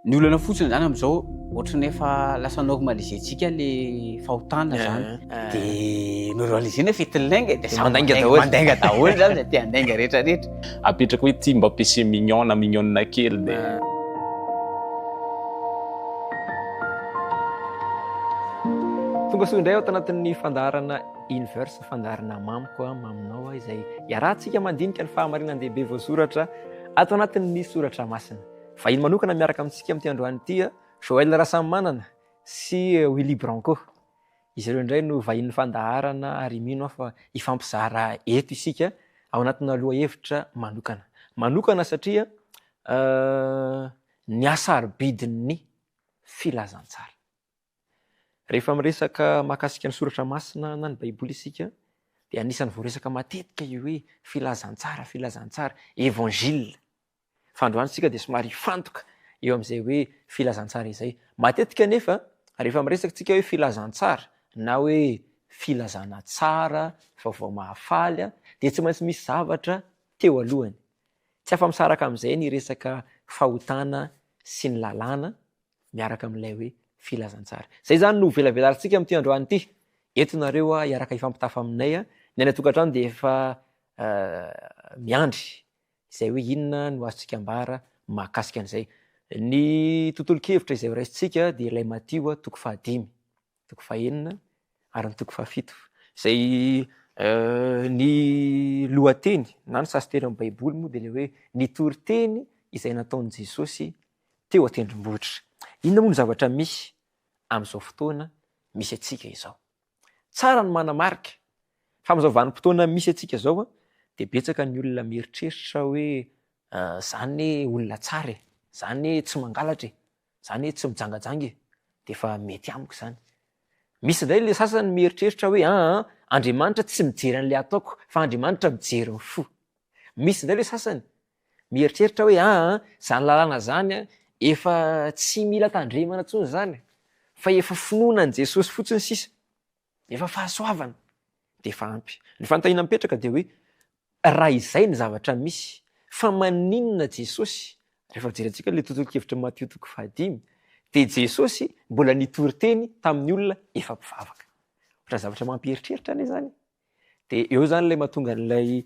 Ny olana fotsiny zany amizao ohatran'ny efa lasa normaliser-tsika le fahotana zany de normaliser-na fetin'ny lainga de samy Mandainga daholo. Mandainga daholo zany zay te handainga rehetra rehetra. Apetraka hoe ty mba péché mignon na mignonne kely de. Tonga soa indray aho tanatin'ny fandaharana Inverse, fandaharana mamiko maminao izay iarahantsika mandinika ny fahamarinan-dehibe voasoratra ato anatin'ny soratra masina. Vahiny manokana miaraka amintsika amin'ity androany ity, Joël Rasamimanana sy Willy Branco. Izy ireo indray no vahinin'ny fandaharana ary mino aho fa hifampizara eto isika ao anatina lohahevitra manokana. Manokana satria ny hasarobidin'ny filazantsara. Rehefa miresaka mahakasika ny soratra masina na ny baiboly isika dia anisan'ny voaresaka matetika io hoe filazantsara, filazantsara, évangile. Fa androany isika dia somary hifantoka eo amin'izay hoe filazantsara izay. Matetika anefa rehefa miresaka isika hoe filazantsara na hoe filazana tsara, vaovao mahafaly dia tsy maintsy misy zavatra teo alohany. Tsy afa-misaraka amin'izay ny resaka fahotana sy ny lalàna miaraka amin'ilay hoe filazantsara. Izay izany no hovelavelarintsika amin'ity androany ity. Eto nareo hiaraka hifampitafa aminay. Ny any an-tokantrano dia efa miandry izay hoe inona no azontsika ambara mahakasika an'izay. Ny tontolon-kevitra izay horaisintsika dia ilay Matio toko fahadimy, toko fahenina ary ny toko fahafito. Izay ny lohateny na ny sasin-teny amin'ny Baiboly moa dia ilay hoe ny toriteny izay nataon'i Jesosy teo an-tendrombohitra. Inona moa no zavatra misy amin'izao fotoana misy antsika izao? Tsara ny manamarika fa amin'izao vanim-potoana misy antsika izao dia betsaka ny olona mieritreritra hoe za anie olona tsara e, za anie tsy mangalatra e, za anie tsy mijangajanga e, dia efa mety amiko izany. Misy indray ilay sasany mieritreritra hoe aa Andriamanitra tsy mijery an'ilay ataoko fa Andriamanitra mijery ny fo. Misy indray ilay sasany mieritreritra hoe aa zany lalàna zany efa tsy mila tandremana intsony zany fa efa finoana an'i Jesosy fotsiny sisa, efa fahasoavana dia efa ampy. Ny fanontaniana mipetraka dia hoe raha izay ny zavatra misy fa maninona Jesosy, rehefa jerentsika ilay tontolon-kevitr'i Matio toko fahadimy dia Jesosy mbola nitory teny tamin'ny olona efa mpivavaka. Ohatran'ny zavatra mampieritreritra anie izany e. Dia eo izany ilay mahatonga an'ilay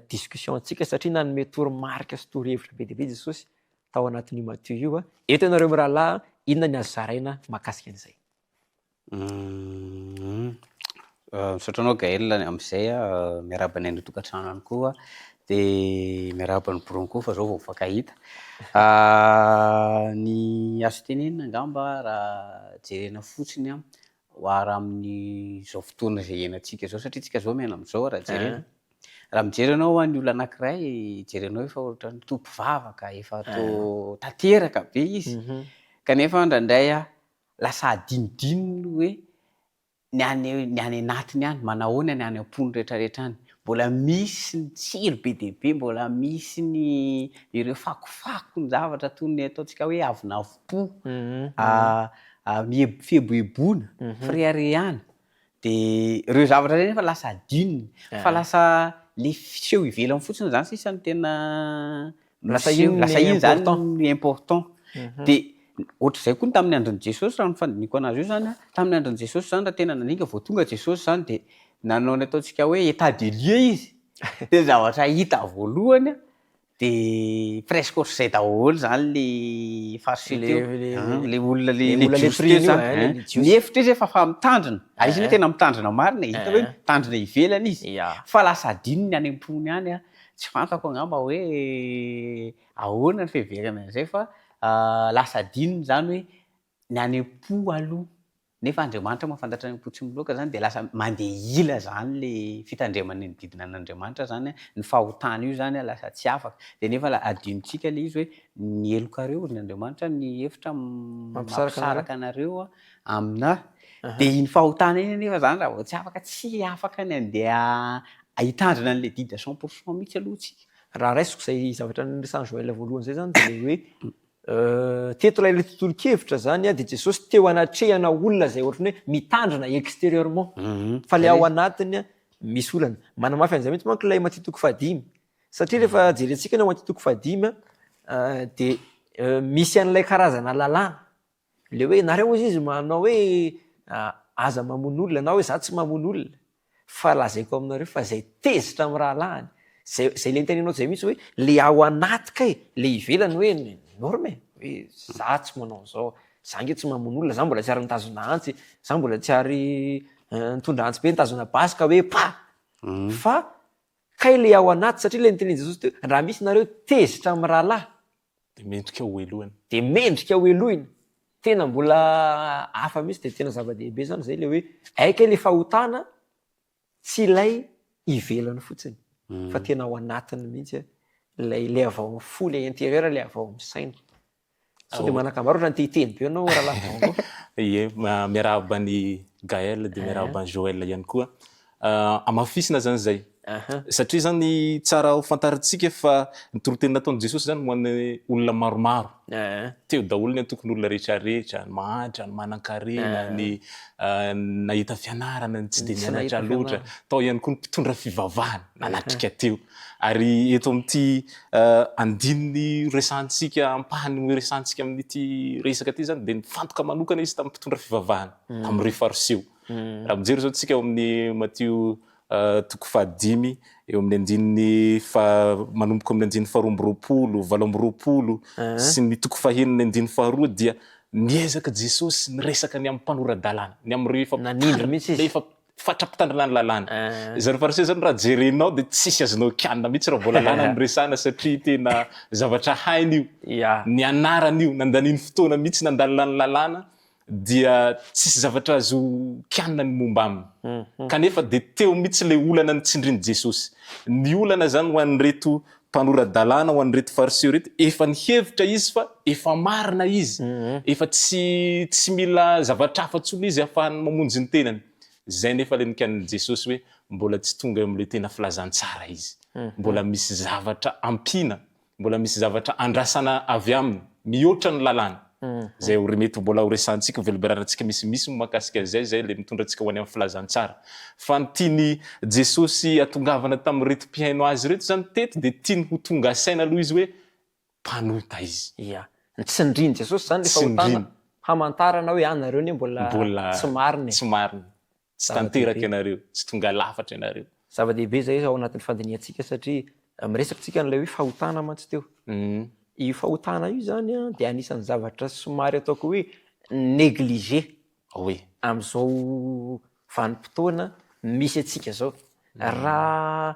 discussion antsika satria nanome toromarika sy torohevitra be dia be Jesosy tao anatin'io Matio io. Eto ianareo mirahalahy, inona ny azo zaraina mahakasika an'izay? Misaotra anao Gaël amin'izay a, miarahaba ny any an-tokantrano any koa, dia miarahaba an'i Bronco fa zao vao mifankahita. Ny azo tenenina angamba raha jerena fotsiny an, Ohara amin'izao fotoana izay iainantsika izao, satria tsika izao miaina amin'izao raha jerena. Raha mijery ianao ny olona anankiray, jerenao efa ohatran'ny toa mpivavaka, efa toa tanteraka be izy, kanefa indraindray lasa adinodinony hoe ny any ny any anatiny any, manahoana ny any am-pony rehetrarehetra any. Mbola misy ny tsiro be dia be, mbola misy ny ireo fakofako ny zavatra toy ny ataontsika hoe avonavom-po, fieboeboana, fireharehana, dia ireo zavatra ireo nefa lasa adinony, fa lasa le fiseho ivelany fotsiny zany sisa no tena Lasa iny lasa ny iny zany important. no important. Dia ohatr'izay koa ny tamin'ny andron'i Jesosy raha ny fandinihiko anazy io zany an, tamin'ny andron'i Jesosy zany raha tena nandinika vao tonga Jesosy zany dia nanao ny ataontsika hoe état des lieux izy, dia ny zavatra hita voalohany an, dia presque ohatr'izay daholo zany le fariseo teo, le olona le le jiosy teo zany, nihevitra izy hoe fa fa mitandrina, ary izy anie tena mitandrina marina e, hita hoe mitandrina ivelany izy, fa lasa adinony any am-pony any an, tsy fantako angamba hoe ahoana ny fiheverana an'izay fa lasa adinony zany hoe ny any am-po aloha Nefa Andriamanitra mahafantatra ny am-po tsy miloaka zany dia lasa mandeha ila zany le fitandremana ny didin an'Andriamanitra zany, ny fahotana io zany lasa tsy afaka, dia nefa adinontsika le izy hoe ny helokareo hozy ny Andriamanitra ny hevitra mampisaraka anareo amina, dia iny fahotana iny anefa zany raha vao tsy afaka, tsy afaka ny handeha hitandrina an'le didy à cent pour cent mihitsy aloha tsika. Raha raisiko izay zavatra niresahan'i Joël voalohany izay zany dia le hoe Teto ilay tontolon-kevitra izany dia Jesosy teo anatrehana olona izay ohatran'ny hoe mitandrina extérieurement fa ilay ao anatiny misy olana. Manamafy an'izay mihitsy manko ilay Matio toko fahadimy satria rehefa jerentsika ny ao Matio toko fahadimy dia Misy an'ilay karazana lalàna, le hoe nareo hozy izy manao hoe aza mamono olona na hoe za tsy mamono olona, fa lazaiko aminareo fa zay tezitra amin'ny rahalahiny, zay zay le nitenenao zay mihitsy hoe le ao anaty kay, le ivelany hoe norme e, hoe za tsy manao an'izao, za ange tsy mamono olona, za mbola tsy ary nitazona antsy, za mbola tsy ary nitondra antsy be nitazona basy ka hoe pa! Fa kay le ao anaty satria le notenenin'i Jesosy teo raha misy nareo tezitra amin'ny rahalahy, Dia mendrika ho helohina. Dia mendrika ho helohina. Tena mbola hafa mihitsy dia tena zava-dehibe zany zay le hoe hay kay le fahotana tsy ilay ivelany fotsiny fa tena ao anatiny mihitsy ilay ilay avy ao amin'ny fo, ilay intérieur, ilay avy ao amin'ny saina. Sao dia manan-kambara ohatran'ny te hiteny be ianao rahalahy Bongo. Ie, miarahaba an'i Gaël dia miarahaba an'i Joël ihany koa. Hamafisina izany izay. Satria izany tsara ho fantarintsika fa ny toriteny nataon'i Jesosy izany ho an'ny olona maromaro. Teo daholo ny antokon'olona rehetra rehetra, ny mahantra, ny manankarena, ny nahita fianarana, ny tsy dia nianatra loatra. Tao ihany koa ny mpitondra fivavahana nanatrika teo. Ary eto amin'ity andininy resahantsika, ampahany resahantsika amin'ity resaka ity izany dia nifantoka manokana izy tamin'ny mpitondra fivavahana, tamin'ireo Fariseo. Raha mijery izao tsika ao amin'ny Matio toko fahadimy eo amin'ny andininy faha manomboka amin'ny andininy faharoa amby roapolo, 28 sy ny toko fahenina andininy faharoa dia niezaka Jesosy niresaka ny amin'ny mpanora-dalàna, ny amin'ireo efa Nanindry mihitsy izy. efa fatra-pitandrina ny lalàna. Zareo fariseo zany raha jerenao dia tsisy azonao kianina mihitsy raha vao lalàna no resahana satria tena zavatra hainy io, nianarany io, nandaniany fotoana mihitsy nandalina ny lalàna dia tsisy zavatra azo kianina ny momba aminy. Kanefa dia teo mihitsy ilay olana notsindrin'i Jesosy. Ny olana izany ho an'ireto mpanora-dalàna, ho an'ireto Fariseo ireto, efa nihevitra izy fa efa marina izy, efa tsy tsy mila zavatra hafa intsony izy ahafahany mamonjy ny tenany. Izay nefa ilay nokianin'i Jesosy hoe mbola tsy tonga eo amin'ilay tena filazantsara izy. Mbola misy zavatra ampiana Mbola misy zavatra andrasana avy aminy mihoatra ny lalàna, izay ho mety mbola ho resahantsika, ho velabelarantsika misimisy mahakasika an'izay, izay ilay mitondra antsika ho any amin'ny filazantsara. Fa ny tian'i Jesosy hatongavana tamin'ireto mpihaino azy ireto izany teto dia tiany ho tonga saina aloha izy hoe mpanota izy. Ia. Nitsindrin'i Jesosy izany ilay fahotana Tsindriny. hamantarana hoe ah nareo anie mbola Mbola tsy marina e. tsy marina. Tsy tanteraka ianareo, tsy tonga lafatra ianareo. Zava-dehibe izay ao anatin'ny fandinihantsika satria miresaka tsika an'ilay hoe fahotana mantsy teo. Io fahotana io izany dia anisan'ny zavatra somary ataoko hoe négligé amin'izao vanim-potoana misy antsika izao. Raha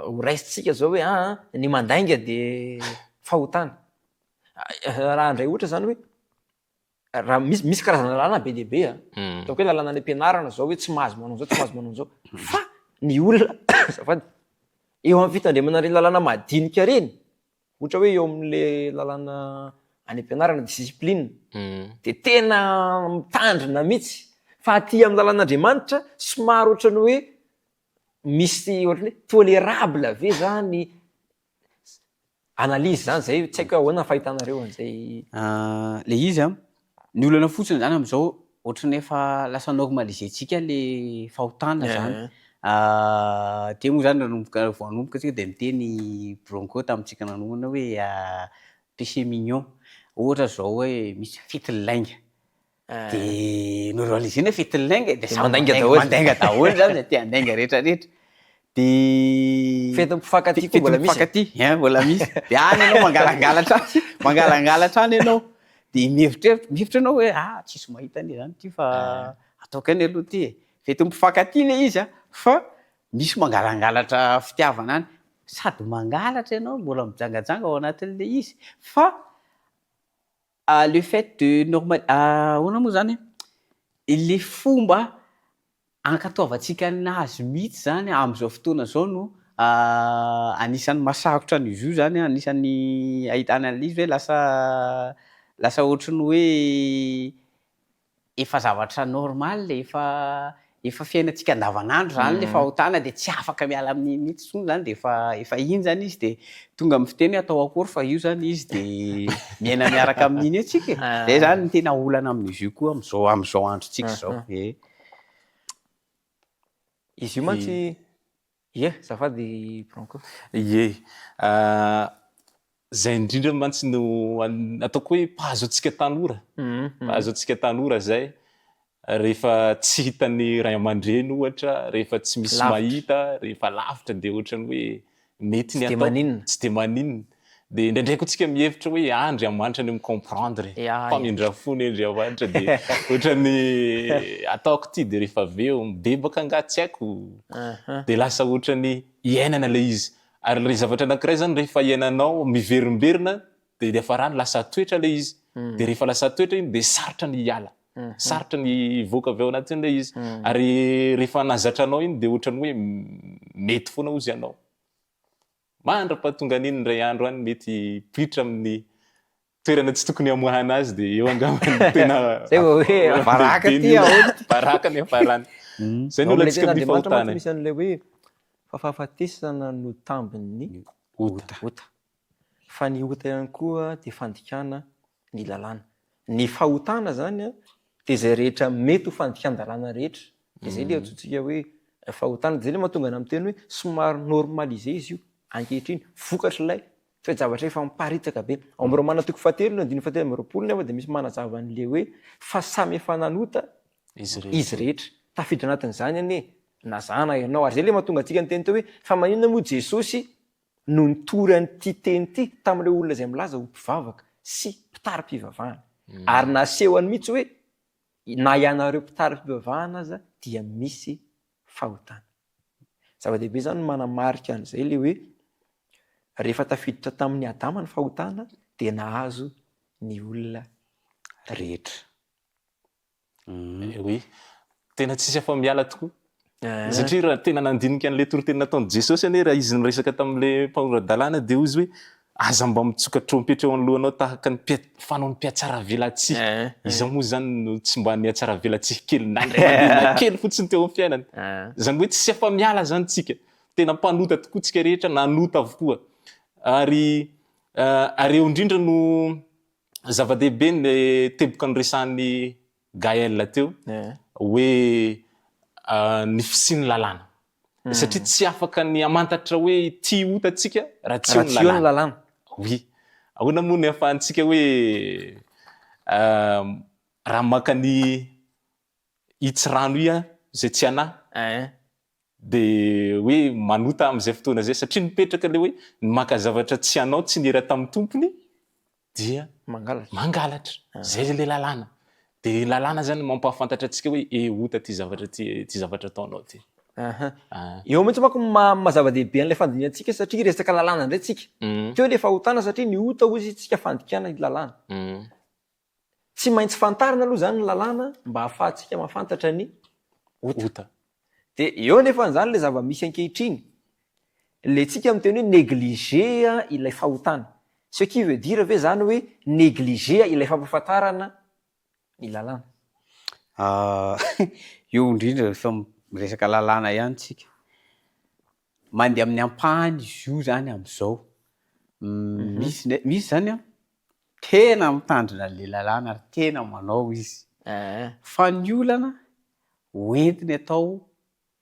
ho raisintsika izao hoe aa ny mandainga dia fahotana. Raha handray ohatra izany hoe Raha misy misy karazana lalàna be dia be a. Ataoko hoe lalàna any am-pianarana zao hoe tsy mahazo manao an'izao, tsy mahazo manao an'izao. Fa ny olona azafady, eo amin'ny fitandremana an'ireny lalàna madinika ireny, ohatra hoe eo amin'le lalàna any am-pianarana discipline, dia tena mitandrina mihitsy. Fa aty amin'ny lalàn'Andriamanitra somary ohatran'ny hoe misy ohatran'ny hoe tolerable ve zany Analyse zany zay, tsy haiko hoe ahoana ny fahitanareo an'izay. Le izy an, ny olana fotsiny zany amizao ohatran'ny efa lasa normaliser-tsika le fahotana zany. Teo moa zany nanomboka vao hanomboka tsika de niteny Bronco tamintsika nanomana hoe péché mignon, ohatra zao hoe misy fetin'ny lainga, De normalisena fetin'ny lainga e, de samy mandainga daholo. Mandainga daholo zany zay te handainga rehetra rehetra. De Fetin'ny mpifankatia koa mbola misy. Mpifankatia, hein, mbola misy. De any ianao mangalangalatra any, mangalangalatra any ianao. De mihevitrevitra, mihevitra ianao hoe ah tsisy mahita anie zany ty fa ataoko ihany aloha ty e. Fetin'ny mpifankatia le izy a, fa misy mangalangalatra fitiavana any. Sady mangalatra ianao mbola mijangajanga ao anatin'le izy fa Le fait de normal ahoana moa zany e, le fomba ankatoavantsika anazy mihitsy zany amin'izao fotoana izao no anisan'ny mahasarotra an'izy io zany, anisan'ny ahitana an'ilay izy hoe lasa lasa ohatry ny hoe efa zavatra normal e, efa efa fiainantsika andavanandro zany le fahotana de tsy afaka miala amin'iny mihitsy intsony zany de efa efa iny zany izy de tonga amin'ny fiteny hoe atao akory fa io zany izy de miaina miaraka amin'iny eo tsika e, zay zany no tena olana amin'izy io koa amin'izao amin'izao androntsika izao e. Izy io mantsy, ie, azafady Branco. Ie. Zay indrindra mantsy no ataoko hoe mpahazo antsika tanora, mpahazo antsika tanora zay rehefa tsy hitan'ny ray aman-dreny ohatra, rehefa tsy misy mahita, rehefa lavitra dia ohatran'ny hoe mety ny atao, tsy dia maninona. Dia indraindray koa tsika mihevitra hoe ah Andriamanitra anie mi-comprendre e, mpamindra fo anie Andriamanitra dia ohatran'ny ataoko ity dia rehefa avy eo mibebaka angaha tsy haiko, dia lasa ohatran'ny iainana ilay izy. Ary ilay zavatra anankiray izany rehefa iainanao miverimberina dia ny hafarany lasa toetra ilay izy. Dia rehefa lasa toetra iny dia sarotra ny hiala. Sarotra ny hivoaka avy ao anatin'ilay izy. Ary rehefa nahazatra anao iny dia ohatran'ny hoe mety foana hozy ianao. Mandra-pahatonga an'iny indray andro any mety hipoitra amin'ny toerana tsy tokony hamoahana azy dia eo angamba no tena Zay vao hoe baraka ty ahoana ty. Baraka ny hafarany. Zay no olantsika amin'ny fahotana. Misy an'ilay hoe fa fahafatesana no tambin'ny ota. Ota. Fa ny ota ihany koa dia fandikana ny lalàna. Ny fahotana zany dia izay rehetra mety ho fandikan-dalàna rehetra. Dia izay ilay antsointsika hoe fahotana. Dia izay ilay mahatonga anà miteny hoe somary normalisé izy io ankehitriny vokatr'ilay toe-javatra efa miparitaka be. Ao amin'ny Romana toko fahatelo andininy fahatelo amby roapolo nefa dia misy manazava an'ilay hoe fa samy efa nanota izy rehetra. Tafiditra anatin'izany anie na za na ianao. Ary izay ilay mahatonga antsika niteny teo hoe fa maninona moa Jesosy no nitory an'ity teny ity tamin'ireo olona izay milaza ho mpivavaka sy mpitari-pivavahana. Ary nasehony mihitsy hoe na ianareo mpitari-pivavahana aza dia misy fahotana. Zava-dehibe izany ny manamarika an'izay ilay hoe rehefa tafiditra tamin'i Adama ny fahotana dia nahazo ny olona rehetra. Oui. Tena tsisy afa-miala tokoa. Satria raha tena nandinika an'ilay toriteny nataon'i Jesosy anie raha izy niresaka tamin'ilay mpanora-dalàna dia hoy izy hoe aza mba mitsoka trompetra eo anoloanao tahaka ny mpia- fanaon'ny mpihatsaravelatsihy. Izaho moa izany no tsy mba nihatsaravelatsihy kely na indray mandeha na kely fotsiny teo amin'ny fiainana. Izany hoe tsisy afa-miala izany tsika. Tena mpanota tokoa tsika rehetra, nanota avokoa. Ary ary eo indrindra no Zava-dehibe ny teboka noresahan'i Gaël teo hoe ny fisian'ny lalàna. Satria tsy afaka ny hamantatra hoe ity ota tsika raha tsy eo ny lalàna. Oui. Ahoana moa ny ahafahantsika hoe raha maka ny itsy rano i aho izay tsy anà dia hoe manota amin'izay fotoana izay satria nipetraka ilay hoe ny maka zavatra tsy anao tsy niera tamin'ny tompony dia Mangalatra. mangalatra. Izay ilay lalàna. Dia lalàna izany mampahafantatra antsika hoe eh ota ity zavatra ity, ity zavatra ataonao ity. Aha. Eo mihitsy manko ny maha maha zava-dehibe an'ilay fandinihantsika satria resaka lalàna indray tsika. Teo ilay fahotana satria ny ota hozy tsika fandikana ny lalàna. Tsy maintsy fantarina aloha izany ny lalàna mba hahafahantsika mahafantatra ny ota. Dia eo anefa izany ilay zava-misy ankehitriny. Ilay tsika miteny hoe négliger ilay fahotana. Ce qui veut dire ve izany hoe négliger ilay fampahafantarana ny lalàna? Eo indrindra rehefa miresaka lalàna ihany tsika. Mandeha amin'ny ampahany izy io izany amin'izao. Misy indray, misy izany an, Tena mitandrina an'ilay lalàna ary tena manao izy. Fa ny olana, hoentiny atao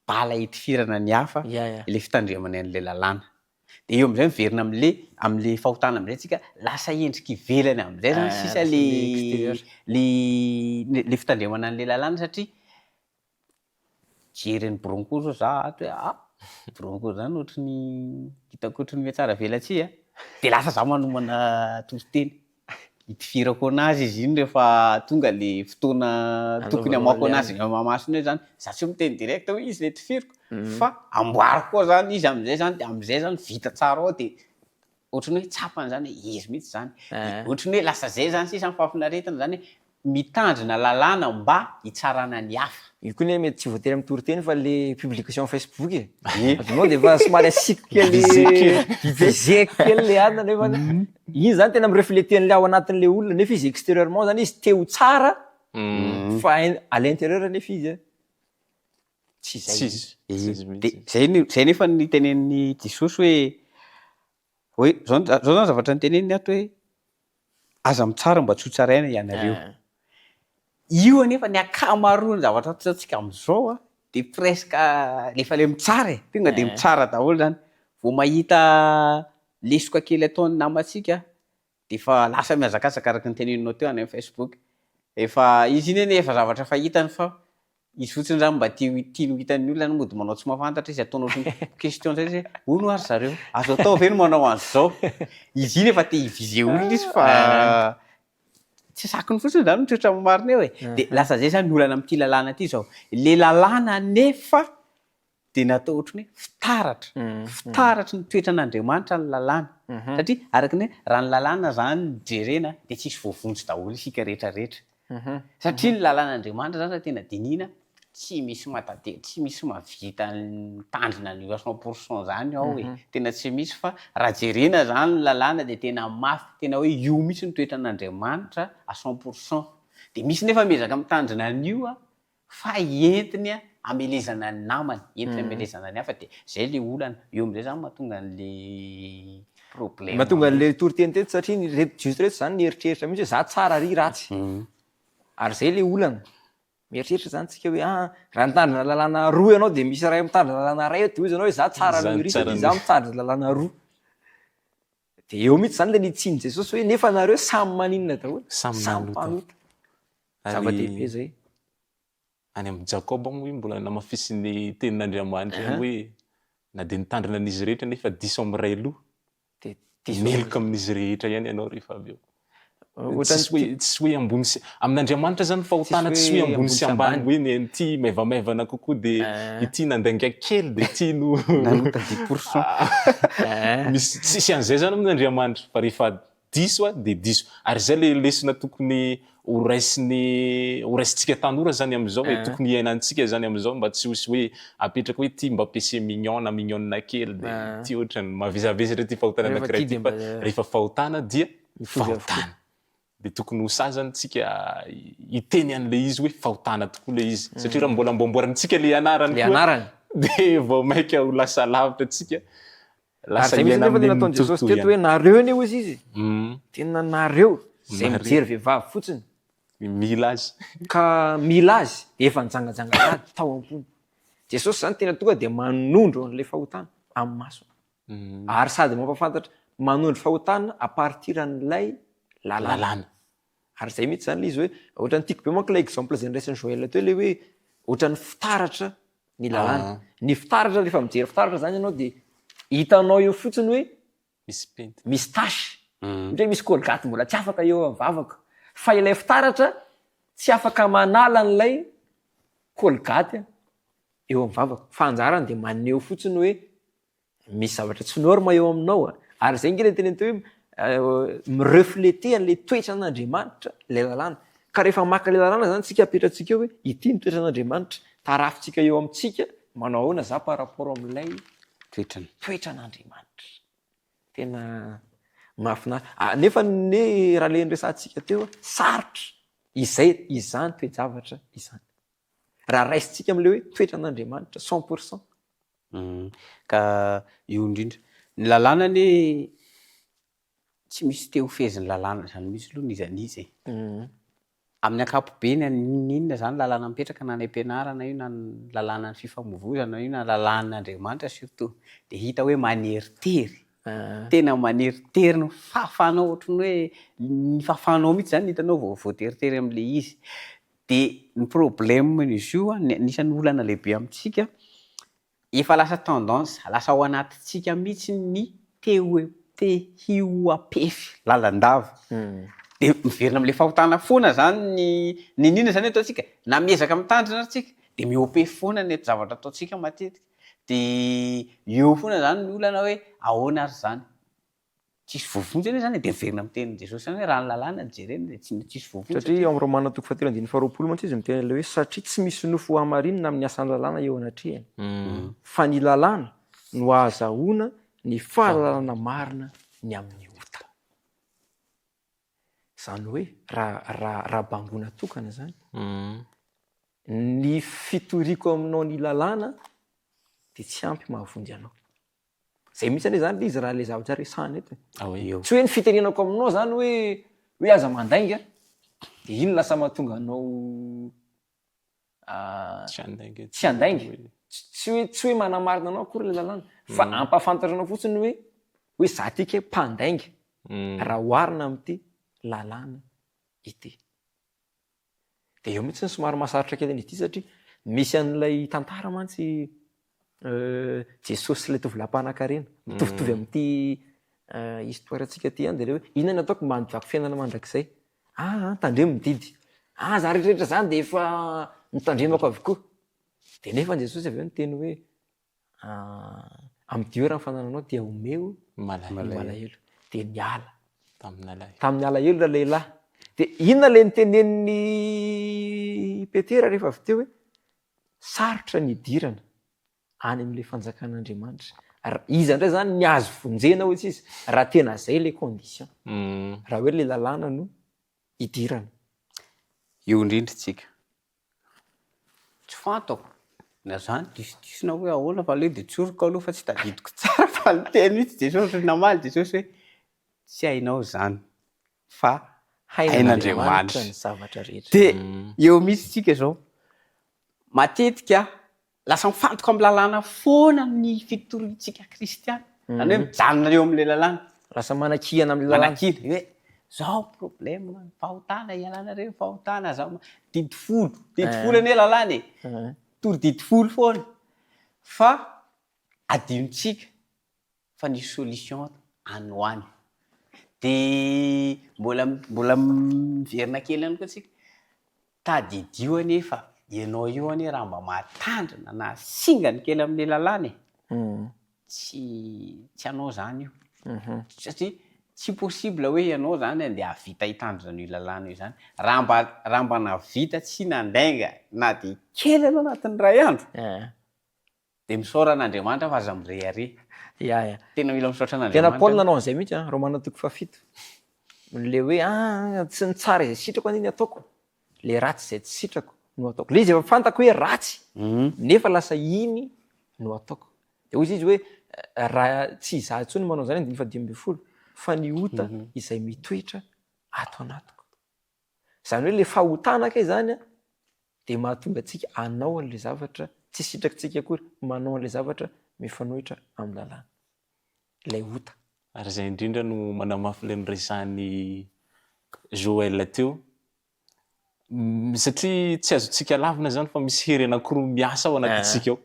bala hitifirana ny hafa ilay fitandremany an'ilay lalàna. Dia eo amin'izay miverina amin'ilay amin'ilay fahotana amin'izay tsika, lasa endrika ivelany amin'izay zany sisa ilay ilay fitandremana an'ilay lalàna satria Mijery an'i Bronco zao za ato hoe ah! Bronco zany ohatry ny hitako ohatry ny mihatsara velatsihy a! De lasa za manomana toriteny, hitifirako anazy izy iny rehefa tonga le fotoana tokony hamoako anazy eny Mahamasina eo zany, za tsy miteny direct hoe izy le tifiriko fa amboariko koa zany izy am'zay zany de am'zay zany vita tsara ao de ohatry ny hoe tsapany zany hoe izy mihitsy zany, ohatry ny hoe lasa zay zany sisa ny fahafinaretana zany hoe mitandrina lalàna mba hitsarana ny hafa. Io koa anie mety tsy voatery amin'ny toriteny fa le publication Facebook e. Azonao de efa somary asiako kely viseko kely le anona nefa iny zany tena mi-refleter an'le ao anatin'le olona nefa izy extérieurement zany izy te ho tsara fa à l'intérieur nefa izy tsy izay. Tsy izy De zay zay nefa ny tenenin'i Jesosy hoe Hoe, zao zao zany zavatra noteneniny ato hoe, aza mitsara mba tsy ho tsaraina ianareo. Io anefa ny ankamaroan'ny zavatra ataontsika amin'izao an, dia presque efa le mitsara e, tonga dia mitsara daholo zany. Vao mahita. lesoka kely ataon'ny namantsika dia efa lasa mihazakazaka araka ny teneninao teo any amin'ny Facebook. Efa izy iny anie efa zavatra efa hitany fa izy fotsiny zany mba tia tiany ho hitan'ny olona mody manao tsy mahafantatra izy ataony ohatran'ny question zay izy hoe hono ary zareo azo atao ve ny manao an'izao? Izy iny efa te hi-viser olona izy fa tsy sakiny fotsiny zany ny toetra marina eo e. Dia lasa zay zany ny olana amin'ity lalàna ity zao. Le lalàna anefa dia natao ohatran'ny hoe fitaratra, fitaratry ny toetran'Andriamanitra ny lalàna. Satria araka ny hoe raha ny lalàna zany no jerena dia tsisy voavonjy daholo isika rehetra rehetra. Satria ny lalàn'Andriamanitra zany raha tena dinihina tsy misy mahatante, tsy misy mahavita mitandrina an'io à 100% zany ao e, tena tsy misy fa raha jerena zany ny lalàna dia tena mafy, tena hoe io mihitsy ny toetran'Andriamanitra à 100%. Dia misy nefa miezaka mitandrina an'io an, fa entiny hamelezana ny namany, entiny hamelezana ny hafa dia zay le olana, eo amizay zany mahatonga an'le problème. Mahatonga an'le toriteny teto satria ny reto jiosy reto zany nieritreritra mihitsy hoe za tsara ary ratsy, ary zay le olana, mieritreritra zany tsika hoe ah raha nitandrina lalàna roa ianao de misy iray mitandrina lalàna iray de hoy ianao hoe za tsara noho iry satria za mitandrina lalàna roa, de eo mihitsy zany le nitsin'i Jesosy hoe nefa nareo samy maninona daholo? Samy nanota. Zava-dehibe izay. Any amin'i Jakoba moa mbola namafisin'ny tenin'Andriamanitra ihany hoe na dia nitandrina an'izy rehetra nefa diso amin'ny iray loha, dia meloka amin'izy rehetra ihany ianao rehefa avy eo. Tsisy hoe tsisy hoe ambony sy amin'Andriamanitra zany fahotana tsisy hoe ambony sy ambany hoe ny an'ity maivamaivana kokoa dia ity nandainga kely dia ity no nanota dix pour cent. Misy tsisy an'izay zany amin'Andriamanitra fa rehefa Diso a dia diso. Ary izay ilay lesona tokony ho raisin'ny ho raisintsika tanora zany amin'izao e, tokony hiainantsika zany amin'izao mba tsy hosy hoe apetraka hoe ity mba péché mignon na mignonne kely dia ity ohatrany mavesabesatra ity fahotana anankiray ity fa rehefa fahotana dia fahotana. Dia tokony ho sahy zany tsika hiteny an'ilay izy hoe fahotana tokoa ilay izy satria raha mbola amboamboarintsika ilay anarany koa dia vao mainka ho lasa lavitra tsika. Lasa Ary zay mihitsy anefa le nataon'i Jesosy teto hoe nareo anie hozy izy tena nareo zay mijery vehivavy fotsiny Mila azy. Ka mila azy dia efa nijangajanga sahady tao am-pony. Jesosy zany tena tonga dia manondro an'ilay fahotana amin'ny masony. Ary sady mampahafantatra manondro fahotana à partir an'ilay lalàna. Lalàna. Ary zay mihitsy zany le izy hoe ohatran'ny tiako be manko ilay exemple zay noraisin'i Joël teo ilay hoe ohatran'ny fitaratra ny lalàna. Ny fitaratra, rehefa mijery fitaratra zany ianao dia hitanao eo fotsiny hoe Misy pentina. misy tache, ohatra hoe misy colgate mbola tsy afaka eo amin'ny vavako. Fa ilay fitaratra tsy afaka manala an'ilay colgate eo amin'ny vavako. Fa anjarany dia maneho fotsiny hoe Misy zavatra tsy norme eo aminao a! Ary izay ange ilay teneniny teo hoe mi-refleter an'ilay toetran'Andriamanitra ilay lalàna. Ka rehefa maka ilay lalàna izany tsika apetratsika eo hoe ity ny toetran'Andriamanitra, tarafintsika eo amintsika, manao ahoana za par rapport amin'ilay Toetrany. toetran'Andriamanitra. Tena mahafinaritra. Ah, nefa anie raha ilay niresahantsika teo, sarotra izay izany toe-javatra izany. Raha raisintsika amin'ilay hoe toetran'Andriamanitra 100%. Ka io indrindra. Ny lalàna anie tsy misy te ho fehezin'ny lalàna izany mihitsy aloha n'iza n'iza e. Amin'ny ankapobeny n'inona izany lalàna mipetraka na any am-pianarana io na ny lalànan'ny fifamoivoizana io na lalàn'Andriamanitra surtout dia hita hoe maneritery. Tena maneritery ny fahafahanao ohatran'ny hoe ny fahafahanao mihitsy izany no hitanao vao voateritery amin'ilay izy. Dia ny problème n'izy io an, ny anisan'ny olana lehibe amintsika, efa lasa tendance, lasa ao anatintsika mihitsy ny te ho te hihoa-pefy lalandava. Dia miverina amin'ilay fahotana foana izany ny n'inon'inona izany ataontsika, na miezaka mitandrina ary tsika, dia mihoa-pefy foana ny zavatra ataontsika matetika. Dia eo foana izany ny olana hoe ahoana ary izany? Tsisy voavonjy anie zany e, dia miverina amin'ny tenin'i Jesosy ihany hoe raha ny lalàna no jerena dia tsy tsisy voavonjy Satria ao amin'ny Romana toko fahatelo andininy faharoapolo mantsy izy miteny an'ilay hoe satria tsy misy nofo hohamarinina amin'ny asan'ny lalàna eo anatrehany, fa ny lalàna no ahazahoana ny fahalalana marina ny amin'ny ota. Izany hoe raha raha raha bangoina tokana izany, ny fitoriako aminao ny lalàna dia tsy ampy mahavonjy anao. Zay mihitsy anie zany le izy raha le zavatra resahana eto e. Ah oui. Tsy hoe ny fitenenako aminao zany hoe hoe aza mandainga de iny lasa mahatonga anao Tsy handainga. Tsy handainga. Tsy hoe tsy hoe manamarina anao akory le lalàna fa ampahafantatra anao fotsiny hoe. Hoe za ty kay mpandainga raha oharina amin'ity lalàna ity. Dia eo mihitsy no somary mahasarotra kely an'izy ity satria misy an'ilay tantara mantsy Jesosy sy ilay tovolahy mpanankarena. Mitovitovy amin'ity histoire antsika ity ihany dia ilay hoe inona no ataoko mba handoavako fiainana mandrakizay? Aa tandremo ny didy. Aa zany rehetra rehetra zany dia efa notandremako avokoa. Dia nefa Jesosy avy eo niteny hoe Amidio raha ny fanananao dia omeo ny malahelo. Dia niala. Tamin'ny alahelo ralehilahy. Dia inona ilay nitenenin'i Petera rehefa avy teo hoe sarotra ny hidirana any amin'ilay fanjakan'Andriamanitra. Iza indray izany ny azo vonjena hoy izy raha tena izay ilay condition. Raha hoe ilay lalàna no hidirana. Eo indrindra tsika. Tsy fantako na zany diso diso na hoe ahoana fa aleo de tsoriko aloha fa tsy tadidiko tsara fa niteny mihitsy Jesosy ry namaly Jesosy hoe tsy hainao zany fa hain'Andriamanitra ny zavatra rehetra. De eo mihitsy tsika zao, matetika Lasa mifantoka amin'ny lalàna foana ny fitoriantsika kristiana. Zany hoe mijanona eo amin'ilay lalàna. Lasa manakihana amin'ilay lalàna. Manakihana hoe zao problème, fahotana, ialanareo fahotana, zao didy folo, didy folo anie lalàna e. Mitory didy folo foana. Fa adinontsika fa nisy solution any ho any. De mbola mbola miverina kely ihany koa tsika, tadidio anie fa ianao io anie raha mba mahatandrina na singany kely amin'le lalàna e, tsy tsy anao zany io, satria tsy possible hoe ianao zany andeha hahavita hitandrina an'io lalàna io zany, raha mba raha mba nahavita tsy nandainga na de kely ianao anatin'ny iray andro, Dia misaora an'Andriamanitra fa aza mirehareha. Ya ya. Tena mila misaotra an'Andriamanitra. Tena Paoly nanao an'izay mihitsy an, Romana toko fahafito. Le hoe ah tsy ny tsara izay sitrako anie ny ataoko, le ratsy izay tsy sitrako no ataoko. Le izy efa fantako hoe ratsy nefa lasa iny no ataoko. Dia hoy izy hoe raha tsy izaho intsony no manao izany andininy faha-15 fa ny ota izay mitoetra ato anatiko. Izany hoe le fahotana kay izany an, dia mahatonga antsika hanao an'ilay zavatra tsy sitrakitsika akory, manao an'ilay zavatra mifanohitra amin'ny lalàna, ilay ota. Ary izay indrindra no manamafy ilay noresahan'i Joël teo, satria tsy azontsika lavina izany fa misy hery anankiroa miasa ao anatintsika ao.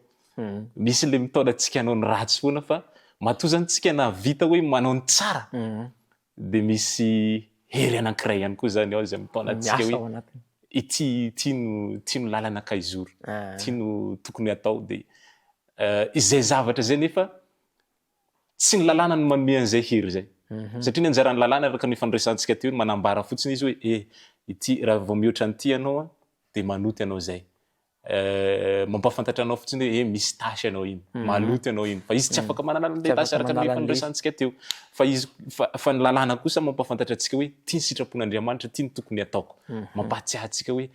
Misy ilay mitaona antsika hanao ny ratsy foana fa matoa izany tsika nahavita hoe manao ny tsara dia misy hery anankiray ihany koa izany ao izay mitaona antsika hoe ity ity no ity no lalana ka hizoro, ity no tokony hatao dia izay zavatra izay nefa tsy ny lalàna no manome an'izay hery izay satria ny anjaran'ny lalàna araka ny efa noresahantsika teo manambara fotsiny izy hoe eh ity raha vao mihoatra an'ity ianao an dia manoto ianao izay mampahafantatra anao fotsiny hoe eh misy tâche ianao iny, maloto ianao iny, fa izy tsy afaka manala an'ilay tâche araka ny efa noresahantsika teo, fa izy fa fa ny lalàna kosa mampahafantatra antsika hoe ity ny sitrapon'Andriamanitra, ity no tokony hataoko, mampahatsiahy antsika hoe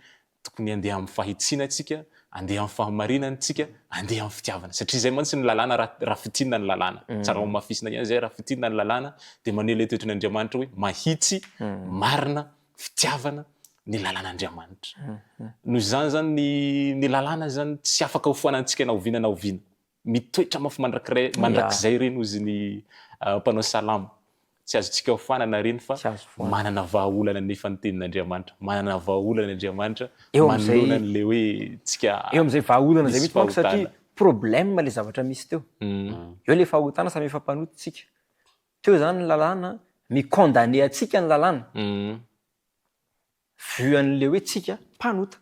tokony handeha amin'ny fahitsiana isika, handeha amin'ny fahamarinana isika, handeha amin'ny fitiavana, satria izay mantsy ny lalàna raha raha fintinina ny lalàna, tsara homafisina ihany izay, raha fintinina ny lalàna dia maneho ilay toetran'Andriamanitra hoe mahitsy, marina, fitiavana ny lalàn'Andriamanitra. Noho izany izany ny ny lalàna izany tsy afaka ho foanantsika na oviana na oviana. Mitoetra mafy mandrakray mandrakizay ireny hozy ny mpanao salamo. Tsy azontsika foanana ireny fa manana vahaolana nefa ny tenin'Andriamanitra. Manana vahaolana Andriamanitra manoloana an'ilay hoe tsika Eo amin'izay vahaolana izay mihitsy manko satria problème ilay zavatra misy teo. Eo ilay fahotana samy efa mpanota isika. Teo zany ny lalàna, mi-condamner antsika ny lalàna, vu an'le hoe tsika mpanota.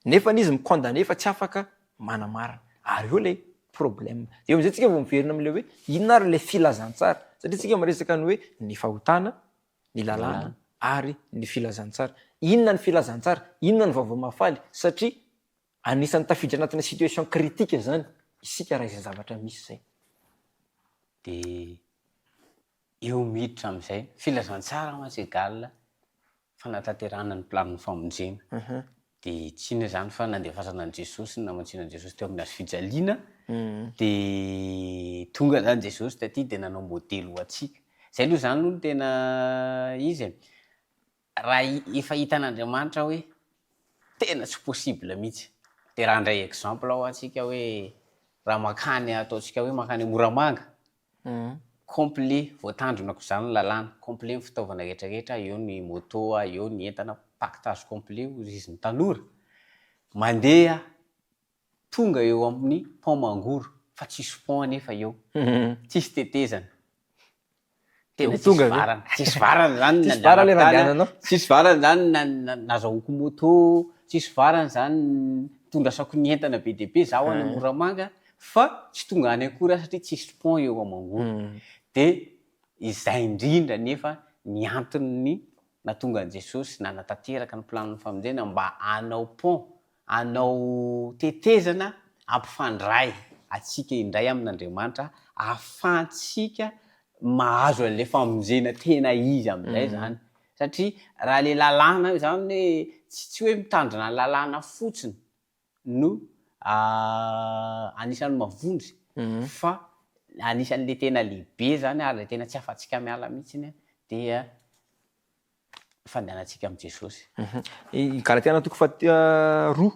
Nefany izy mi-condamner fa tsy afaka manamarina. Ary eo ilay problème. Eo amizay tsika vao miverina amle hoe inona ary ilay filazantsara? Satria tsika miresaka ny hoe ny fahotana, ny lalàna ary ny filazantsara. Inona ny filazantsara? Inona ny vaovao mahafaly? Satria anisan'ny tafiditra anatina situation critique zany isika raha izay zavatra misy izay. Dia eo miditra amin'izay, filazantsara mantsy égal fanatanterahana ny planin'ny famonjena. Dia tsy inona izany fa nandefasana an'i Jesosy, ny namantsiana an'i Jesosy teo amin'ny hazo fijaliana, dia tonga izany Jesosy taty dia nanao modely ho antsika. Izay aloha izany aloha no tena izy e. Raha efa hitan'Andriamanitra hoe tena tsy possible mihitsy, dia raha handray exemple hoa tsika hoe raha mankany ataontsika hoe mankany Moramanga, Complet, voatandrinako izany ny lalàna, complet ny fitaovana rehetra rehetra, eo ny moto, eo ny entana, pactage complet hozy izy ny tanora. Mandeha tonga eo amin'ny pont Mangoro fa tsisy pont anefa eo, tsisy tetezana. Tena Tsisy tonga ve? varana, tsisy varana zany Tsisy varana ilay nandehanako tany, nandehananao? tsisy varana zany nazahoako moto, tsisy varana zany nitondrasako ny entana be dia be, zaho any Moramanga fa tsy tonga any akory aho satria tsisy pont eo a Mangoro. Dia izay indrindra anefa ny anton'ny nahatonga an'i Jesosy nanatanteraka ny planin'ny famonjena mba hanao pont hanao tetezana hampifandray antsika indray amin'Andriamanitra ahafahantsika mahazo an'ilay famonjena tena izy amin'izay izany. Satria raha ilay lalàna izany hoe tsy tsy hoe mitandrina ny lalàna fotsiny no anisan'ny mahavonjy fa anisan'ilay tena lehibe izany ary ilay tena tsy afatsika miala mihitsiny dia fandehanantsika amin'i Jesosy. I Galatiana toko faharoa,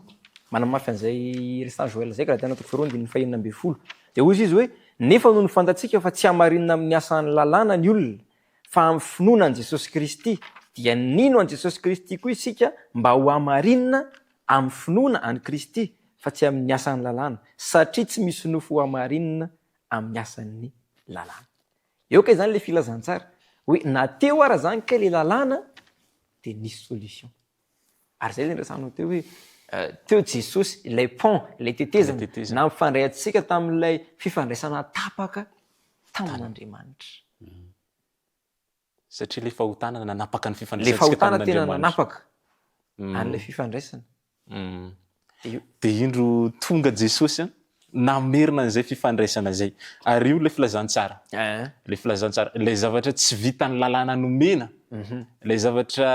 manamafy an'izay resahin'i Joël izay, Galatiana toko faharoa andininy fahenina ambin'ny folo. Dia hoy izy hoe, Nefa nony fantatsika fa tsy hamarinina amin'ny asan'ny lalàna ny olona, fa amin'ny finoana an'i Jesosy Kristy, dia nino an'i Jesosy Kristy koa isika mba ho hamarinina amin'ny finoana an'i Kristy, fa tsy amin'ny asan'ny lalàna, satria tsy misy nofo ho hamarinina amin'ny asan'ny lalàna. Eo kay zany le filazantsara hoe na teo ara zany kay le lalàna de nisy solution. Ary zay le niresahanao teo hoe teo Jesosy, ilay pont, ilay tetezana nampifandray antsika tamin'ilay fifandraisana tapaka tamin'Andriamanitra. Satria ilay fahotana nanapaka ny Ilay fifandraisantsika fahotana tena tamin'Andriamanitra. nanapaka an'ilay fifandraisana. Dia indro tonga Jesosy namerina an'izay fifandraisana izay. Ary io ilay filazantsara. Ilay filazantsara, ilay zavatra tsy vitan'ny lalàna nomena, ilay zavatra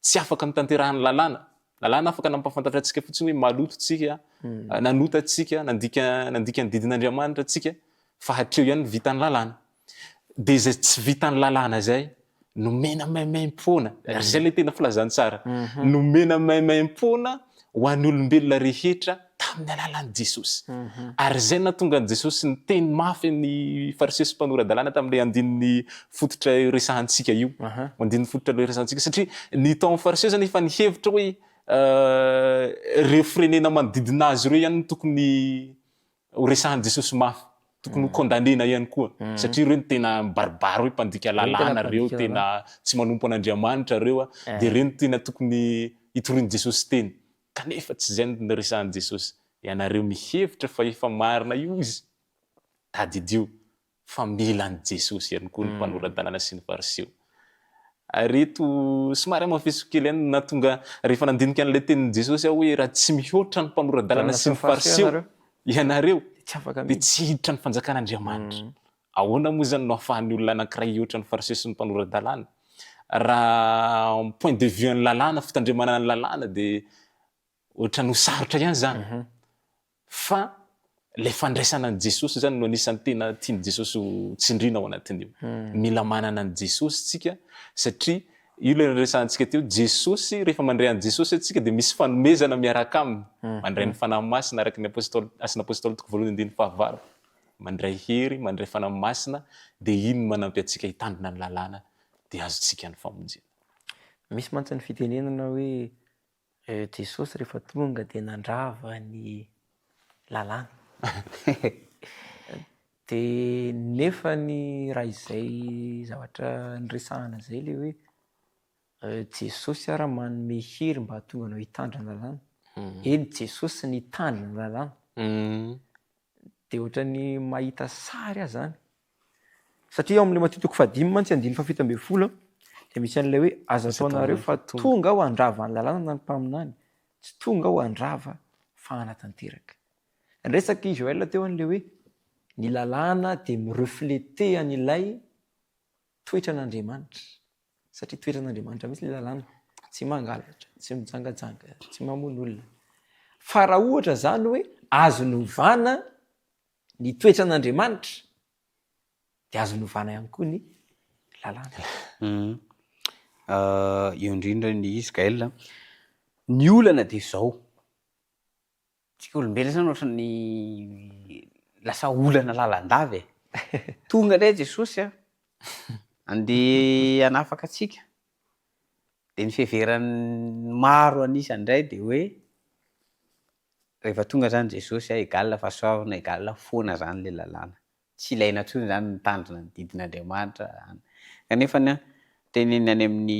tsy afaka notanterahan'ny lalàna. Lalàna afaka nampahafantatra antsika fotsiny hoe maloto tsika, nanota tsika, nandika nandika ny didin'Andriamanitra tsika, fa hatreo ihany ny vitan'ny lalàna. Dia izay tsy vitan'ny lalàna izay, nomena maimaimpoana, ary izay ilay tena filazantsara, nomena maimaimpoana ho an'ny olombelona rehetra tamin'ny alalan'i Jesosy. Ary izay no nahatonga an'i Jesosy niteny mafy ny Fariseo sy mpanora-dalàna tamin'ilay andininy fototra resahantsika io. Andininy fototra resahantsika satria ny tao amin'ny Fariseo izany efa nihevitra hoe ireo firenena manodidina azy ireo ihany no tokony ho resahan'i Jesosy mafy, tokony ho condamner-na ihany koa satria ireo no tena mibaribary hoe mpandika lalàna ireo, tena tsy manompo an'Andriamanitra ireo, dia ireo no tena tokony hitorian'i Jesosy teny. Kanefa tsy izay no niresahan'i Jesosy. Ianareo mihevitra fa efa marina io izy? Tadidio fa mila an'i Jesosy ihany koa ny mpanora-dalàna sy ny Fariseo. Ary eto somary hamafisiko kely ihany no nahatonga rehefa nandinika an'ilay tenin'i Jesosy aho hoe raha tsy mihoatra ny mpanora-dalàna sy ny Fariseo ianareo dia tsy hiditra ny fanjakan'Andriamanitra. Ahoana moa izany no ahafahan'ny olona anankiray hihoatra ny Fariseo sy ny mpanora-dalàna? Raha point de vue an'ny lalàna, fitandremana ny lalàna dia ohatran'ny ho sarotra ihany izany. Fa ilay fandraisana an'i Jesosy izany no anisan'ny tena tian'i Jesosy ho tsindriana ao anatin'io. Mila manana an'i Jesosy isika satria io ilay niresahantsika teo, Jesosy, rehefa mandray an'i Jesosy isika dia misy fanomezana miaraka aminy. Mandray ny Fanahy Masina araka ny Apostoly, Asan'ny Apostoly toko voalohany andininy fahavalo. Mandray hery, mandray Fanahy Masina, dia iny no manampy antsika hitandrina ny lalàna, dia azontsika ny famonjena. Misy mantsy ny fitenenana hoe Jesosy rehefa tonga dia nandrava ny lalàna. Dia nefa ny raha izay zavatra niresahana izay ilay hoe Jesosy ara manome hery mba hahatonga anao hitandrina ny lalàna. Eny, Jesosy nitandrina ny lalàna. Dia ohatran'ny mahita sary aho izany. Satria ao amin'ilay Matio toko fahadimy mantsy andininy fahafito ambin'ny folo dia misy an'ilay hoe aza ataonareo fa tonga aho handrava ny lalàna na ny mpaminany. Tsy tonga aho handrava fa hanatanteraka. Niresaka i Joël teo an'ilay hoe ny lalàna dia mi-refleter an'ilay toetran'Andriamanitra. Satria toetran'Andriamanitra mihitsy ilay lalàna. Tsy mangalatra, tsy mijangajanga, tsy mamono olona. Fa raha ohatra izany hoe azo novana ny toetran'Andriamanitra dia azo novana ihany koa ny lalàna. Eo indrindra ny izy Gaël. Ny olana dia izao, tsika olombelona zany ohatran'ny lasa olana lalandava e. Tonga indray Jesosy a, andeha hanafaka antsika, dia ny fiheveran'ny maro an'isa indray dia hoe rehefa tonga zany Jesosy a, égal fahasoavana, égal foana zany le lalàna. Tsy ilaina intsony zany ny mitandrina ny didin'Andriamanitra. Kanefa ny teneniny any amin'ny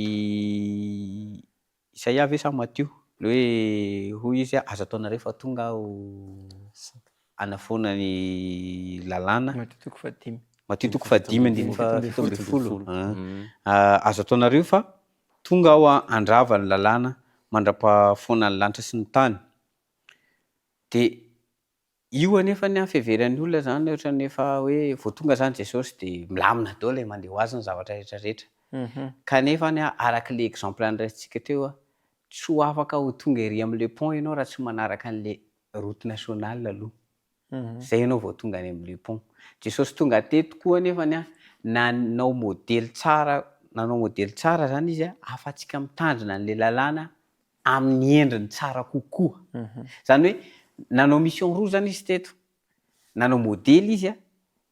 Isaia ve sa Matio? Le hoe hoy izy aza ataonareo fa tonga aho hanafoana ny lalàna. Matio toko fahadimy. Matio toko fahadimy andininy faha-17. Aza ataonareo fa tonga aho handrava ny lalàna mandra-pahafoana ny lanitra sy ny tany. Dia Io anefa ny fiheveran'ny olona zany ohatran'ny efa hoe vao tonga zany Jesosy de milamina daholo e, mandeha ho azy ny zavatra rehetra rehetra. Kanefa ny araka le exemple noraisintsika teo tsy ho afaka ho tonga ery amle pont ianao raha tsy manaraka an'le route nationale aloha. Zay ianao vao tonga any amle pont. Jesosy tonga teto koa anefa ny nanao modely tsara, nanao modely tsara zany izy ahafahantsika mitandrina an'le lalàna amin'ny endriny tsara kokoa. Izany hoe nanao mission roa izany izy teto, nanao modely izy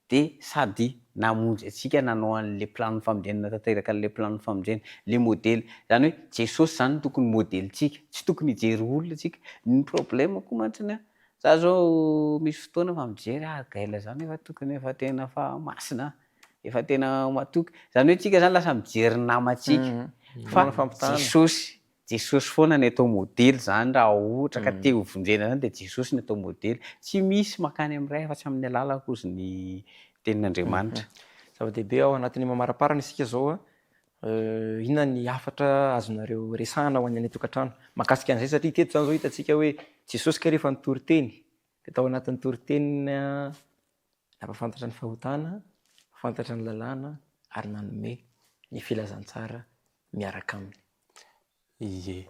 dia sady namonjy antsika nanao an'ilay plan-n'ny famonjena, nanatanteraka an'ilay plan-n'ny famonjena. Ilay modely, izany hoe Jesosy izany no tokony modelintsika, tsy tokony hijery olona isika. Ny problème koa mantsy an, za zao misy fotoana efa mijery ah Gaël zany efa tokony efa tena efa masina an, efa tena matoky, izany hoe tsika zany lasa mijery ny namantsika fa Jesosy, Jesosy foana ny atao modely zany raha ohatra ka te ho vonjena zany dia Jesosy ny atao modely, tsy misy makany amin'ny Ray afa-tsy amin'ny alalako hozy ny tenin'Andriamanitra. Zava-dehibe ao anatin'ny mamaraparana isika izao inona ny hafatra azonareo resahana ho an'ny any an-tokantrano mahakasika an'izay satria teto izany izao hitantsika hoe Jesosy kay rehefa nitory teny dia tao anatin'ny toriteniny Nampahafantatra ny fahotana, nampahafantatra ny lalàna ary nanome ny filazantsara miaraka aminy. Ie.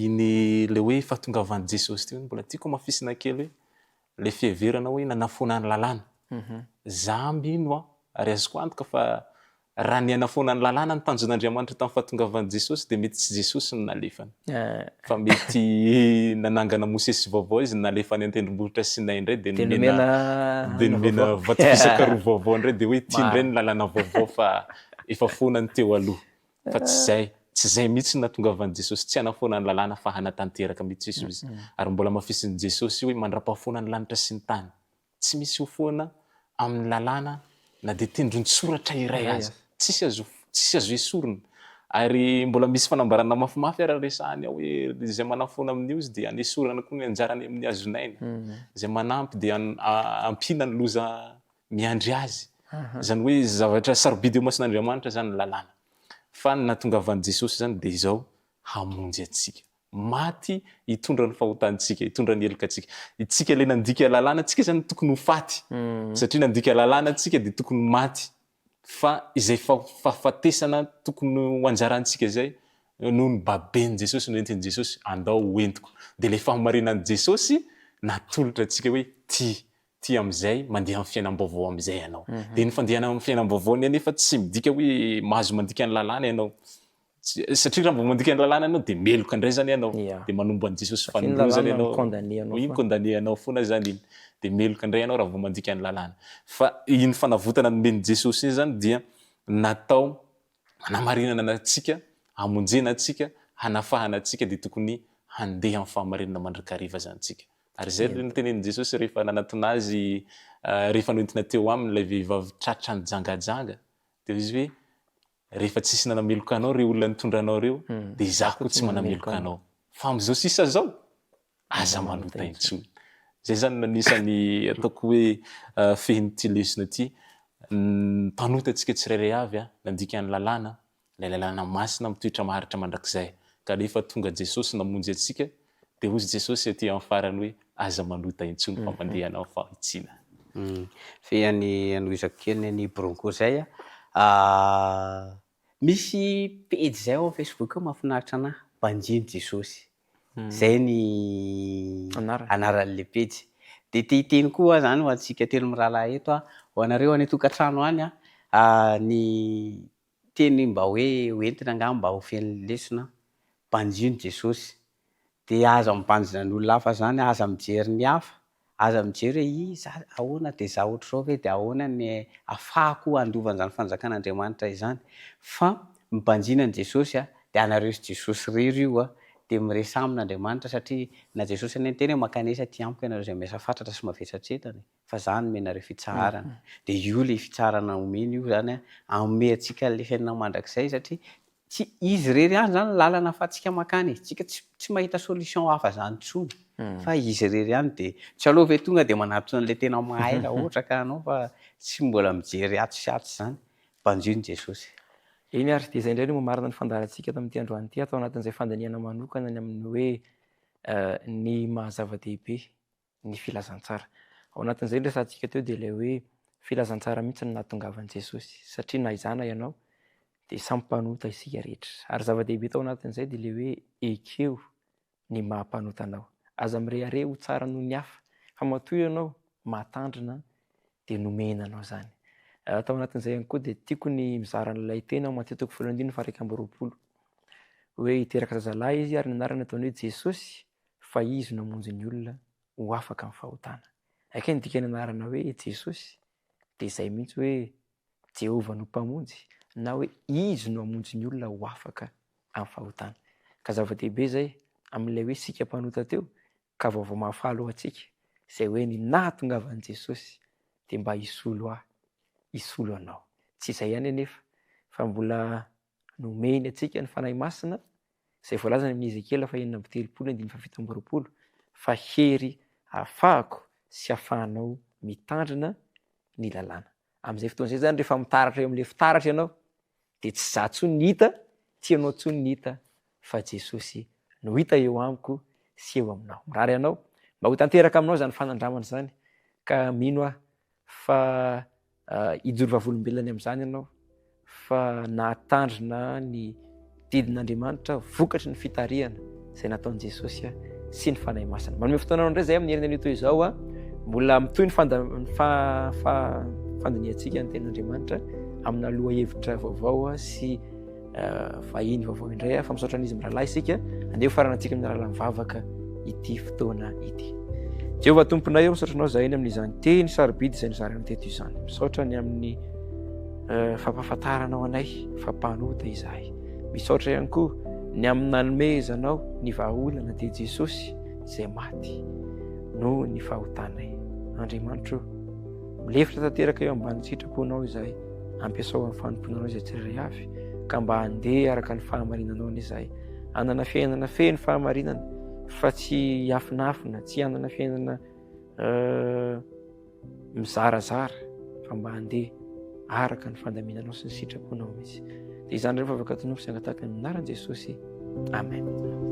Iny ilay hoe fahatongavan'i Jesosy teo iny mbola tiako hamafisina kely hoe ilay fiheverana hoe nanafoana ny lalàna. Za mino aho ary azoko antoka fa Raha ny hanafoana ny lalàna ny tanjon'Andriamanitra tamin'ny fahatongavan'i Jesosy dia mety tsy Jesosy no nalefany. Fa mety nanangana Mosesy vaovao izy nalefa any an-tendrombohitra Sinay indray dia nomena dia nomena vato fisaka roa vaovao indray dia hoe ity indray ny lalàna vaovao fa efa foana ny teo aloha. Fa tsy izay, tsy izay mihitsy no nahatongavan'i Jesosy, tsy hanafoana ny lalàna fa hanatanteraka mihitsy izy. Ary mbola hamafisin'i Jesosy hoe mandra-pahafoana ny lanitra sy ny tany. Tsy misy ho foana amin'ny lalàna na dia tendron-tsoratra iray aza. Tsisy azo tsisy azo esorina. Ary mbola misy fanambarana mafimafy ary resahany ao hoe izay manafoana amin'io izy dia anesorana koa ny anjarany amin'ny hazon'aina. Izay manampy dia ampiana ny loza miandry azy. Izany hoe zavatra sarobidy eo imason'Andriamanitra izany ny lalàna. Fa ny nahatongavan'i Jesosy izany dia izao, hamonjy antsika. Maty hitondra ny fahotantsika, hitondra ny helokantsika. Itsika ilay nandika lalàna, tsika izany tokony ho faty. Satria nandika lalàna tsika dia tokony ho maty. Fa izay fahafatesana tokony ho anjarantsika izay no nobaben'i Jesosy, noentin'i Jesosy, andao ho entiko. Dia ilay fahamarinan'i Jesosy natolotra antsika hoe tia, tia amin'izay, mandeha amin'ny fiainam-baovao amin'izay ianao. Dia ny fandehanana amin'ny fiainam-baovao anie anefa tsy midika hoe mahazo mandika ny lalàna ianao. Satria raha vao mandika ny lalàna ianao dia meloka indray izany ianao. Dia manombo an'i Jesosy fanindroany izany ianao. Iny mi-condamner anao foana izany iny. Dia meloka indray ianao raha vao mandika ny lalàna. Fa iny fanavotana nomen'i Jesosy iny izany dia natao hanamarinana antsika, hamonjena antsika, hanafahana antsika dia tokony handeha amin'ny fahamarinana mandrakariva izany tsika. Ary izay no notenenin'i Jesosy rehefa nanatona azy, rehefa noentina teo aminy ilay vehivavy tratra nijangajanga, dia hoy izy hoe, Rehefa tsisy nanameloka anao ireo olona nitondra anao ireo, dia izaho koa tsy manameloka anao. Fa amin'izao sisa izao, aza manota intsony. Izay izany no anisan'ny ataoko hoe fehin'ity lesona ity. Mpanota antsika tsirairay avy, nandika ny lalàna, ilay lalàna masina mitoetra maharitra mandrakizay. Kanefa tonga Jesosy namonjy antsika, dia hozy Jesosy aty amin'ny farany hoe, aza manota intsony fa mandehana amin'ny fahitsiana. Fe any anohizako kely ny an'i Bronco zay a, misy pejy zay ao Facebook ao mahafinaritra anah, Banjino Jesosy, zay ny anaran'le pejy. De te hiteny koa aho zany ho antsika telo mirahalahy eto a, ho anareo any an-tokantrano any a, ny teny mba hoe ho entina angamba mba ho feno lesona, banjino Jesosy, dia aza mibanjina ny olona hafa zany, aza mijery ny hafa, Aza mijery hoe i za ahoana dia za ohatr'izao ve dia ahoana ny afahako handova an'izany fanjakan'Andriamanitra izany fa mibanjina an'i Jesosy a, dia anareo sy Jesosy irery io a, dia miresaha amin'Andriamanitra satria na Jesosy anie niteny hoe mankanesa aty amiko ianareo izay miasa fatratra sy mavesatra entana e, fa za hanome anareo fitsaharana. Dia io ilay fitsaharana omeny io izany a, hanome antsika an'ilay fiainana mandrakizay satria Tsy izy irery ihany zany ny lalana afahantsika makany e, tsika tsy tsy mahita solution hafa zany tsony fa izy irery ihany de tsy aleo ve tonga de manatona an'le tena mahay raha ohatra ka anao fa tsy mbola mijery atsy sy atsy zany, banjino Jesosy. Eny ary, dia izay indray no mamarana ny fandaharantsika tamin'ity androany ity, atao anatin'izay fandinihana manokana ny amin'ny hoe ny maha zava-dehibe ny filazantsara. Ao anatin'izay ny resahantsika teo dia ilay hoe filazantsara mihitsy no nahatongavan'i Jesosy satria na izaho na ianao dia samy mpanota isika rehetra. Ary zava-dehibe tao anatin'izay dia ilay hoe ekeo ny maha mpanota anao. Aza mirehareha ho tsara noho ny hafa fa matoa ianao mahatandrina dia nomena anao izany. Tao anatin'izay ihany koa dia tiako ny mizara an'ilay teny ao Matio toko voalohany andininy faha 21 hoe hiteraka zazalahy izy ary ny anarany ataony hoe Jesosy fa Izy no hamonjy ny olona ho afaka amin'ny fahotana. Hay kay ny dikan'ny anarana hoe Jesosy dia izay mihitsy hoe Jehovah no Mpamonjy na hoe Izy no hamonjy ny olona ho afaka amin'ny fahotana. Ka zava-dehibe izay amin'ilay hoe isika mpanota teo ka vaovao mahafaly ho antsika izay hoe ny nahatongavan'i Jesosy dia mba hisolo ahy, hisolo anao. Tsy izay ihany anefa fa mbola nomeny antsika ny Fanahy Masina izay voalazany amin'ny Ezekiela faha 36 andininy faha 27 fa hery ahafahako sy ahafahanao mitandrina ny lalàna. Amin'izay fotoana izay izany rehefa mitaratra eo amin'ilay fitaratra ianao dia tsy izaho intsony ny hita, tsy ianao intsony ny hita fa Jesosy no hita eo amiko sy eo aminao. Mirary anao mba ho tanteraka aminao izany fanandramana izany ka mino aho fa hijoro vavolombelona ny amin'izany ianao fa nahatandrina ny didin'Andriamanitra vokatry ny fitarihana izay nataon'i Jesosy sy ny Fanahy Masina. Manome fotoana anao indray izay amin'ny herin'ny anio toy izao. Mbola mitohy ny fandinihantsika ny tenin'Andriamanitra amina lohahevitra vaovao sy vahiny vaovao indray fa misaotra an'izy mirahalahy isika. Andeha ho faranantsika amin'ny alalan'ny vavaka ity fotoana ity. Jehovah Tomponay ô, misaotra anao izahay ny amin'izany teny sarobidy izay nozarainao teto izany. Misaotra ny amin'ny eh, fampahafantaranao anay fa mpanota izahay. Misaotra ihany koa ny amin'ny nanomezanao ny vahaolana dia Jesosy izay maty noho ny fahotanay. Andriamanitro, milefitra tanteraka eo ambanin'ny sitraponao izahay. Ampiasao amin'ny fanompoana anao izay tsirairay avy ka mba handeha araka ny fahamarinanao anie izahay. Hanana fiainana feno fahamarinana fa tsy hiafinafina, tsy hanana fiainana euh, mizarazara fa mba handeha araka ny fandaminanao sy ny sitraponao mihitsy. Dia izany indray vavaka tonovo sy angatahaka ny anaran'i Jesosy. Amen.